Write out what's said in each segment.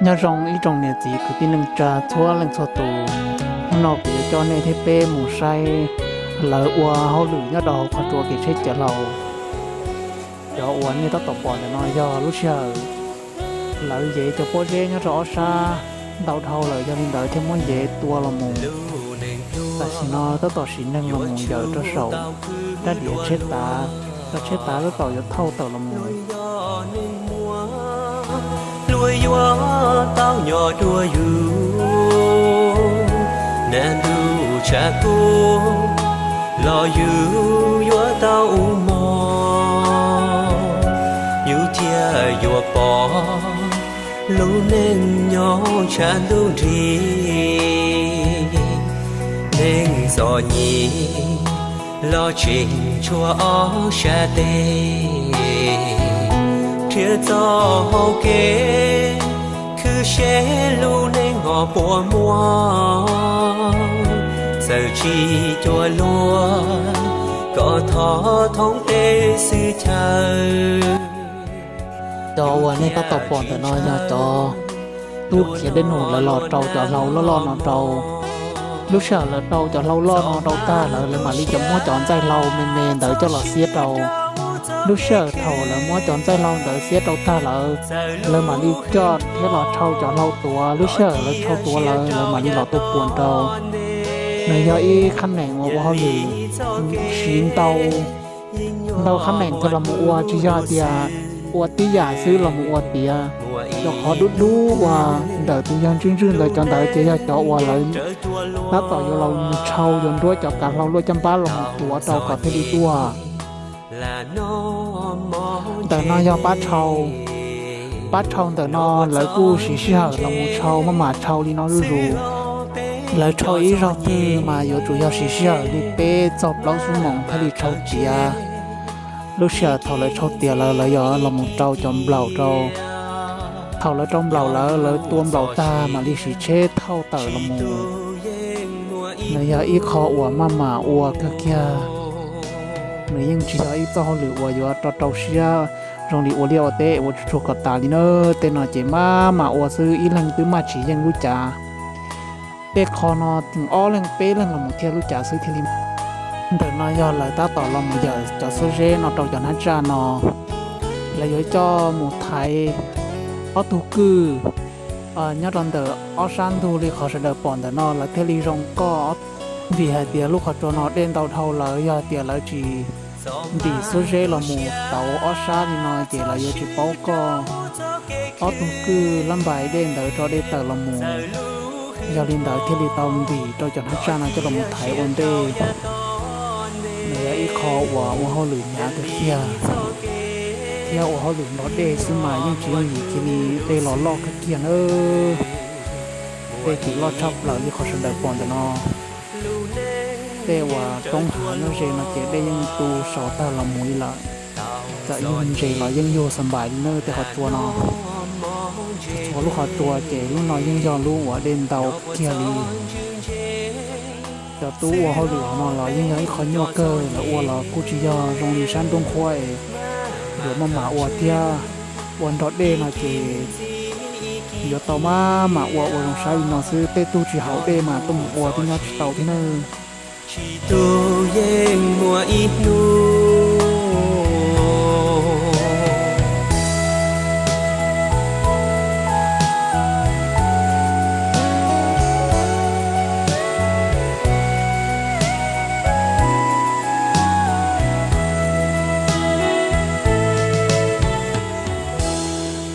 Nyob zoo ib tsoom niam txiv kwv tij neej tsa txhua leej txhua tus, hnub no kuv yuav coj nej thiab peb mus saib lawv ua hauj lwm nyob rau hauv qhov tsua kev tsheb cav hlau. Cov uas nej tab tom pom ntawm no yog lub sij hawm lawv yev cov pob zeb nyob rau ob sab ntau dhau lawm, yog li ntawd thiaj muab yev tua los mus. Tam sim no tab tom siv neeg los mus yawm rau saum rab diav tsheb tav, rau tsheb tav tab tom yuav thauj tawm los mus. Luag yuav tau nyob dua yus, nag ntuj tshav kub los yus yuav tau ua mov, yus thiaj yuav pom lub neej nyob tshav ntuj nrig. Neeg txom nyem los tseem tshuav ob sab tes, nrhiav txoj hau kev khwv seb lub neej ho puas muaj. Txawm tsis cuag luag, kom thov thoob teb xwb chaw. Cov uas nej tab tom pom ntawm no yog cov tub khiav dej num lawv los rau cov hlau loj loj no rau. Lub sij hawm lawv rau cov hlau loj no rau tag lawm, lawv mam li coj muab cov ntxaij hlau me me ntawd coj los xiab rau. Lub sij hawm thaum lawv muab cov ntxaij hlau ntawd xiab rau tag lawm, lawv mam li coj thiab los rhau cov hlau tuav. Lub sij hawm lawv rhau tuav lawm, lawv mam li los tuaj puas rau. Nws yog ib qhab neem uas ua hauj lwm siv ntau ntau qhab neem thiaj los mus ua, tsis yog hais tias ua tib yam xwb los mus ua tiav. Cov qhov dub dub uas ntawm tus yawg ntswj ntswj ntawd, cov ntawd ces yog cov uas lawv tab tom yuav los mus rhau, yuav nruab cov kav hlau luaj caj npab los mus tuav rau kom thiaj li tuaj. Ntawm no yog pab rhau. Pab rhau ntawm no lawv kuj siv sij hawm los mus rhau, maj mam rhau li no zuj zus. Lawv rhau ib zaug twg mas yuav tsum yog siv sij hawm li peb txog plaub xuab moos thiaj li rhau tiav. Lub sij hawm thaum lawv rhau tiav lawm, lawv yog los mus rau cov nplaum rau. Thaum lawv rau nplaum lawm, lawv tua nplaum tag mam li siv tsheb thauj tawm los mus. Nws yog ib qho uas maj mam ua kawg kiag. Nws yeej tsis yog ib txoj hauj lwm uas yuav rau rau siab zoo li ua liaj ua teb ua tsuag tsuag kom tas li na. Tej no ces maj mam ua xwb, ib leeg twb maj tsis yeej lub cav. Tej qho no tseem ob leeg peb leeg los mus thiaj lub cav xwb thiaj li. Ntawm no yog lawv tab tom los mus yawm cov xuab zeb no rau cov hnab tsaj no. Lawv yuav coj mus thaiv ob tug kwj nyob rau ntawm ob sab ntug li qhov sawv daws pom ntawm no, lawv thiaj li zoo koj. Vim hais tias lub qhov tsua no dej ntau dhau lawm, yog hais tias lawv tsis ntim xuab zeb los mus tauv ob sab li no ces lawv yuav tsis paub koj. Ob tug kwj lab npais dej ntawd tso dej tawm los mus, yog li ntawd thiaj li tau ntim rau cov hnab tsaj no coj los mus thaiv ua ntej. Nws yog ib qho uas ua hauj lwm hnyav kawg kiag, thiab ua hauj lwm nrog dej xwb mas yeej tsis yooj yim cia li dej los loj kawg kiag nawb. Dej ces loj tshaj plaws li qhov sawv daws pom ntawm no. Tej uas roob hav nyob ze no ces dej yeej tu saud tag los mus li lawm. Txawm yug ntses los yeej yug xa npais li na tej qhov tsua no. Txhua lub qhov tsua ces lub no yeej yog lub uas dej ntau kiag li. Cov tub ua hauj lwm hauv no los yeej yog ib qho nyuaj kawg, lawv ua los kuj tsis yog zoo li sab nruab nqhuab es yuav maj mam ua thiab. Ua nrog dej no ces yuav tau maj mam ua, ua zoo saib li no xwb, tej tug tsis haum dej mas tuaj mus ua twb nyob tsis tau thiab nawb. Tsis tu yeej muaj ib hnub.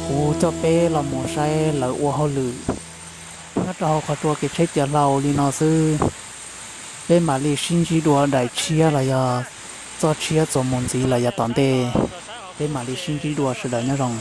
Kuv coj peb los mus saib lawv ua hauj lwm nyob rau hauv qhov tsua kev tsheb cav hlau li no xwb. Peb mam li sib ntsib dua daim tshiab los yog txoj tshiab txuas mus ntxiv los yav tom ntej. Peb mam li sib ntsib dua, sawv daws nyob zoo.